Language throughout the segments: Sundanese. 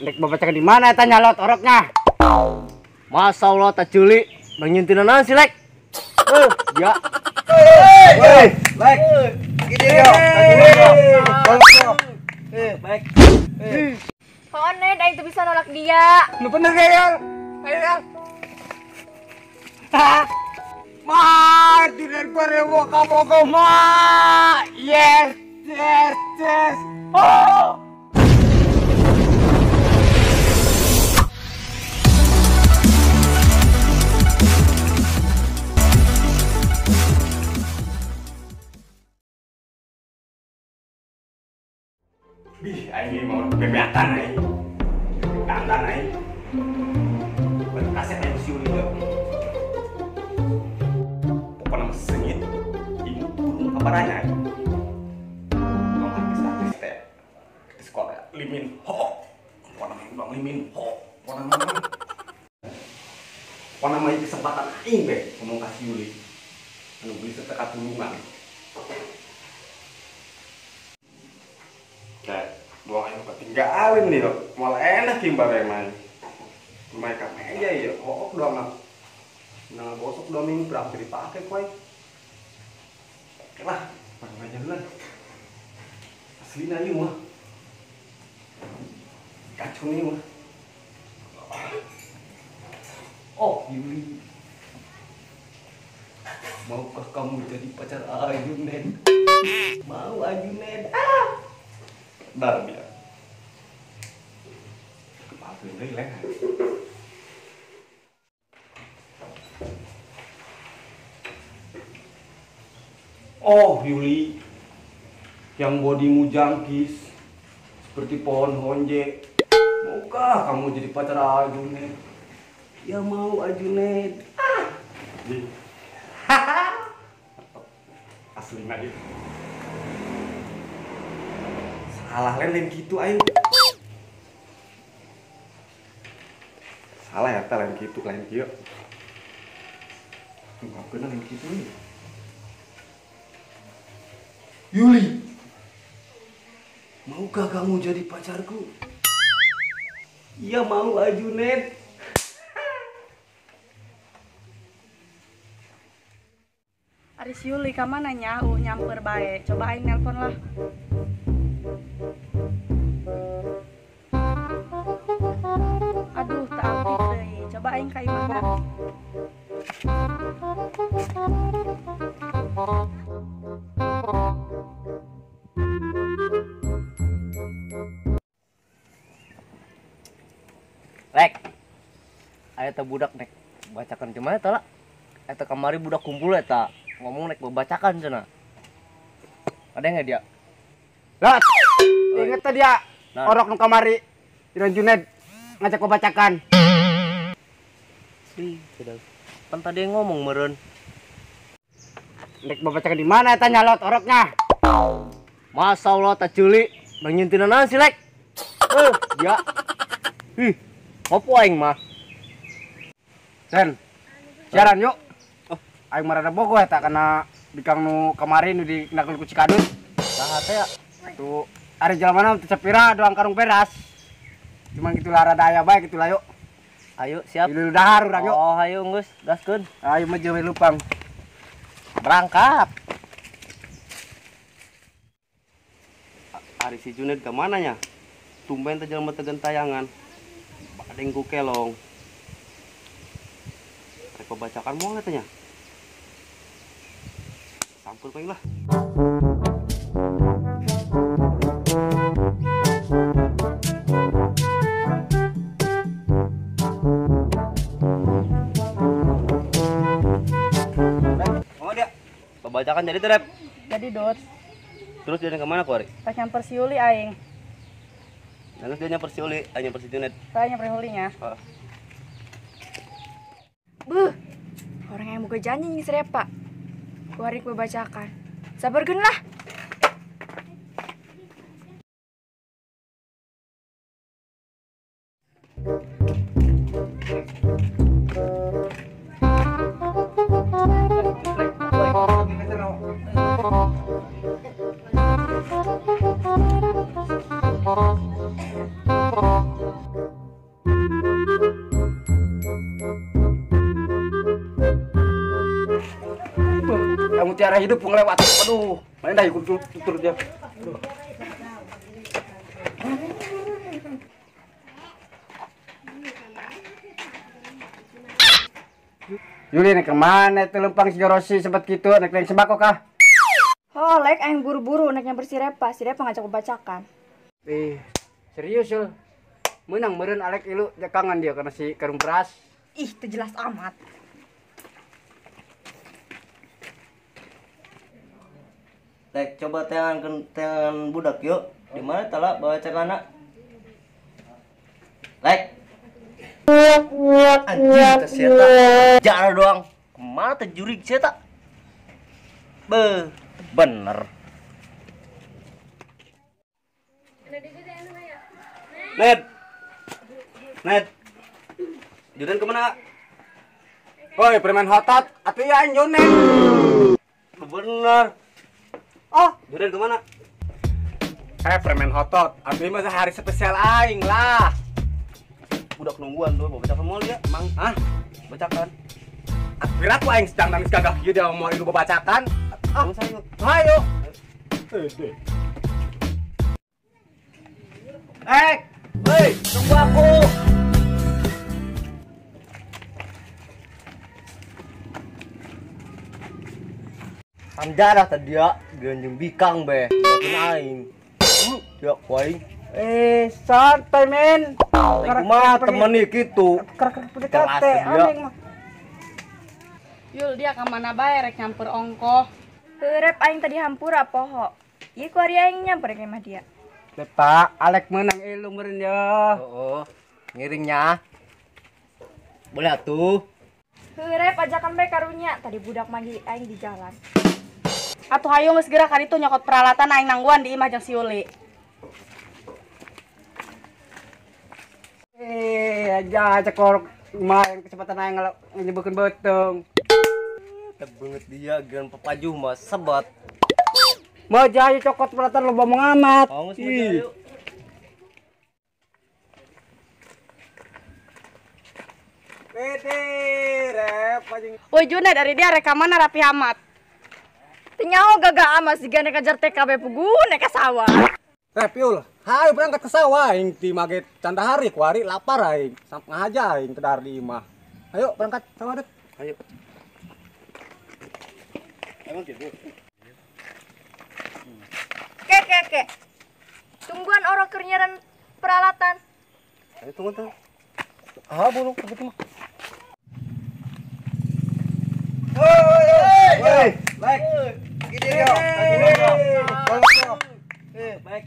Nek babacakan di mana eta nyalot oroknya? Masa Allah tak culi, bang naon sih lek? Ya. Hei, lek. Gini yo. Baik. Pokoknya aing tuh bisa nolak dia. Nu bener ya, Yang. Ayo, Yang. Ma, tidak berewoka-woka, ma. Yes, yes, yes. Oh. Bih, aing mau bebeatan aing. Dandan aing. Buat kaset aing si Uli deui. Pokona mah sengit, ibu turun kabaranya aing. Tong artis-artis teh. Di sekolah limin ho. Pokona mah bang limin ho. Pokona mah. Pokona mah kesempatan aing be ngomong ka si Yuli. Anu beli seteka tulungan. Doang yang ketinggalin nih yo, malah enak yang bareng main. Mereka meja ya, hook doang lah. Nah gosok doang minggu berapa dipakai kue? Oke lah, pakai aja dulu. Asli nayu mah, kacau nih mah. Oh Yuli, maukah kamu jadi pacar Ajunet? Mau Ajunet? Ah! Dar biar kepatuin deui leh. Oh Yuli, yang bodimu jangkis seperti pohon honje, maukah kamu jadi pacar Ajunet? Ya mau Ajunet. Ah. Asli mah ieu. Salah lain gitu ayo. Salah ya ta lain gitu lain kieu. Ungkapkeun lain kitu nih. Yuli, maukah kamu jadi pacarku? Iya mau Ajunet. Aris Yuli ka mana nya nyamper bae. Coba aing nelpon lah. Aduh, tak aktif deui. Coba aing ka imahna. Lek. Aya teh budak nek bacakan di mana eta lah? Eta kamari budak kumpul eta ngomong nek bacakan cenah. Ada enggak dia? Lot. Ingat teh dia. Orok nu kamari Iran Juned ngajak bacakan. Ih, sudah. Pan tadi yang ngomong meureun. Nek bacakan di mana eta nyalot oroknya? Masa Allah tak culi, bang nyintina naon sih lek? Ya. Ih, opo aing mah? Sen. Siaran yuk. Oh, aing mah rada bogoh eta kana bikang nu kamari nu di nakul ku Cikadut. Saha teh ya? Tuh, ari jalmana teu sapira doang karung beras. Cuman gitu lah rada aya bae gitu lah yuk. Ayo siap. Dulu dahar urang yuk. Oh, ayo geus, gaskeun. Ayo mah jeung lupang. Berangkat. Ari si Juned ke mana nya? Tumben teh jelema teu gentayangan. Badeng ku kelong. Rek bacakan moal eta nya. Sampur paling lah. Oh dia. Bacakan jadi terep. Jadi dot. Terus dia kemana ku ari? Tak nyamper si Yuli aing. Terus dia nyamper si Yuli, aing nyamper si Junet. Saya nyamper Yulinya. Oh. Beuh. Orang yang buka janji jeung si Repa. Ku ari ku bacakan. Sabarkeun lah. Sejarah hidup ngelewat. Aduh, mana dah ikut tutur dia. Aduh. Yuli nek kemana itu lempang si Rossi sempat gitu nek naik sembako kah? Oh, lek aing buru-buru nek nyamper si Repa ngajak bacakan. Eh, serius Yul. Menang meureun Alek ilu kangen dia karena si karung beras. Ih, itu jelas amat. Lek coba teangan budak yuk. Di mana tala bacakan? Lek. Anjing teh sia ta. Jarah doang. Kemana teh jurig sia ta? Be, bener. Ned. Ned. Judan kemana? Woi, preman hotot, atuh ya aing Junen. Bener. Oh, Judan kemana? Preman hotot, atuh mah hari spesial aing lah. Budak nungguan tuh, bawa bacakan moal dia. Emang, ah, bacakan. Kira aku aing sedang nangis gagah kieu dia mau ilu bacakan. Ah, ayo. Hei, tunggu aku. Samjarah tadi ya, ganjeng bikang be, batin aing. Ya, ku aing. Santai men. Mah temen nih gitu. Keras dia. Yul dia ka mana bae rek nyamper ongkoh. Rep aing tadi hampura poho. Ieu ku ari aing nyamper ka imah dia. Pak, Alek menang ilu meureun ya. Oh, ngiringnya. Boleh atuh. Rep ajakan bae karunya, tadi budak manggil aing di jalan. Atuh hayu geus geura ka ditu nyokot peralatan aing nangguan di imah jeung si Yuli. Aja cekor main kesempatan aing nyebekeun beuteung. Tebeungeut dia geun papajuh mah sebat. Moja ayo cokot peralatan loba mengamat. Oh, geus moja ayo. Pede rep anjing. Woi Juna dari dia rek ka mana rapi amat. Teu nyaho gagah amat siga nek ngajar TKB pugu nek ka sawah. Rep yul, hayu berangkat ke sawah aing ti mage candahari kuari lapar aing. Ngahaja aing teu dahar di imah. Ayo berangkat sawah det. Ayo. Emang gitu. Ke. Tungguan orang keur nyiaran peralatan. Ayo tunggu tuh. Ah, buruk begitu mah. Woi, baik. Gini yo. Baik.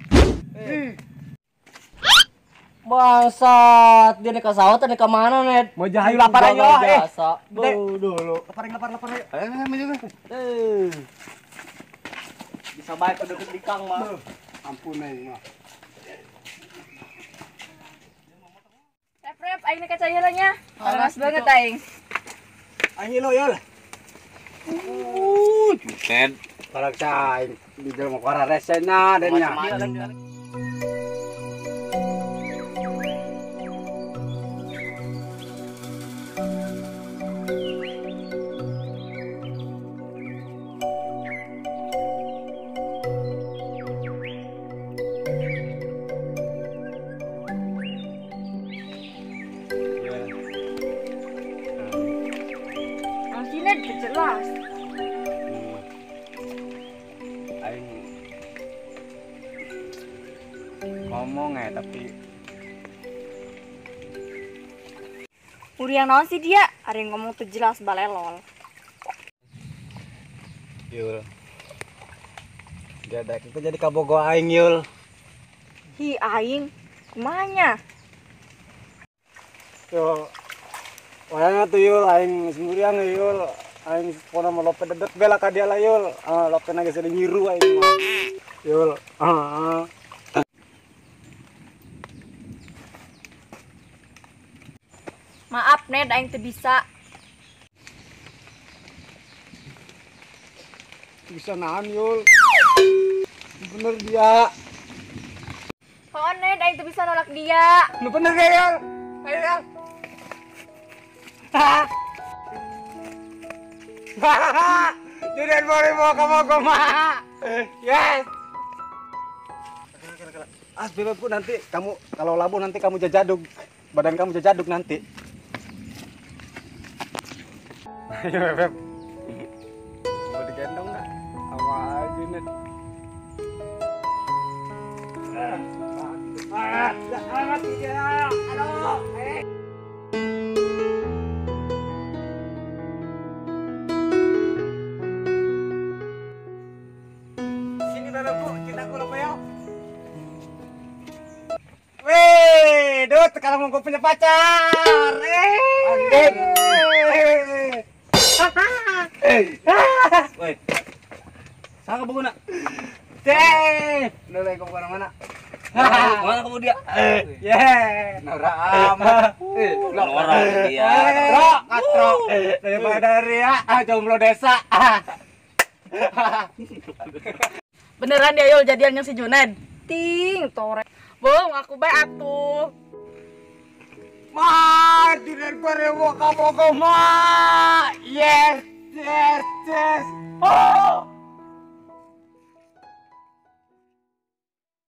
Bangsat, dia nek ka sawah teh nek ka mana, Ned? Mau jahayu lapar ayo. Biasa. Dulu. Lapar ayo. Ayo maju juga. Bisa baik ke deket bikang mah. Ampun aing mah. Rep, aing nek cai heula nya. Panas banget aing. Aing lo yol. Jutet. Parang cai di dalam kuara resena dan nya. Jelas. Aing ngomong ya tapi Uriang naon sih dia? Ada yang ngomong tuh jelas balelol. Yul. Dia ada kita jadi kabogo aing Yul. Hi aing, kumanya? Yul. Wayangna tuh Yul, aing geus muriang Yul. Aing pona mau lope dedet bela ka dia lah Yul. Lope na geus nyiru aing mah. Yul. Maaf Ned, aing teu bisa. Bisa nahan Yul. Bener dia. Oh Ned, aing teu bisa nolak dia. Lu bener ya Yul. Ayo Yul. Hahaha. Junet baru mau kamu koma. Yes. As bebekku nanti kamu kalau labuh nanti kamu jajaduk. Badan kamu jajaduk nanti. Ayo bebek. Mau digendong enggak? Sama Junet. Aduh. Sini bebekku, cintaku lupa ya. Weh, Dut, sekarang mau gue punya pacar. Anjing. Woi. Saka bogona? Cek. Lu lagi ke mana-mana? Mana kamu dia? Ye, norak amat. Norak dia. Katro, katro. Daripada ria, jomblo desa. Beneran dia yul jadian yang si Junet. Ting, tore. Bung, aku bae atuh. Ma, Junet baru mau kamu koma.